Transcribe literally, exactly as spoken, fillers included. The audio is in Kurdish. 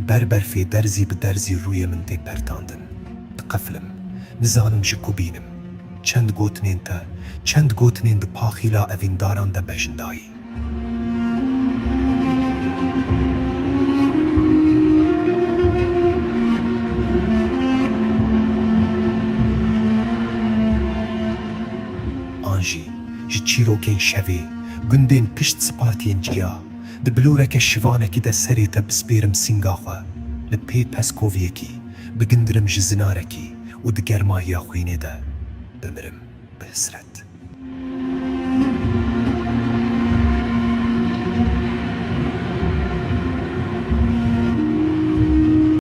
Ber berfê derzî bi derzî rûyê min tê pertandin. Diqefilim. Nizanim ji ku bînim. Çend gotinên te, çend gotinên di paxîla evîndaran de bejn dayî. An jî ji çîrokên şevê, gundên pişt spartiyên ciya, di biloreke şivanekî de serê te bispêrim sînga xwe, li pê peskoviyekî, bigindirim ji zinarekî û di germahiya xwînê de bimirim bi hisret.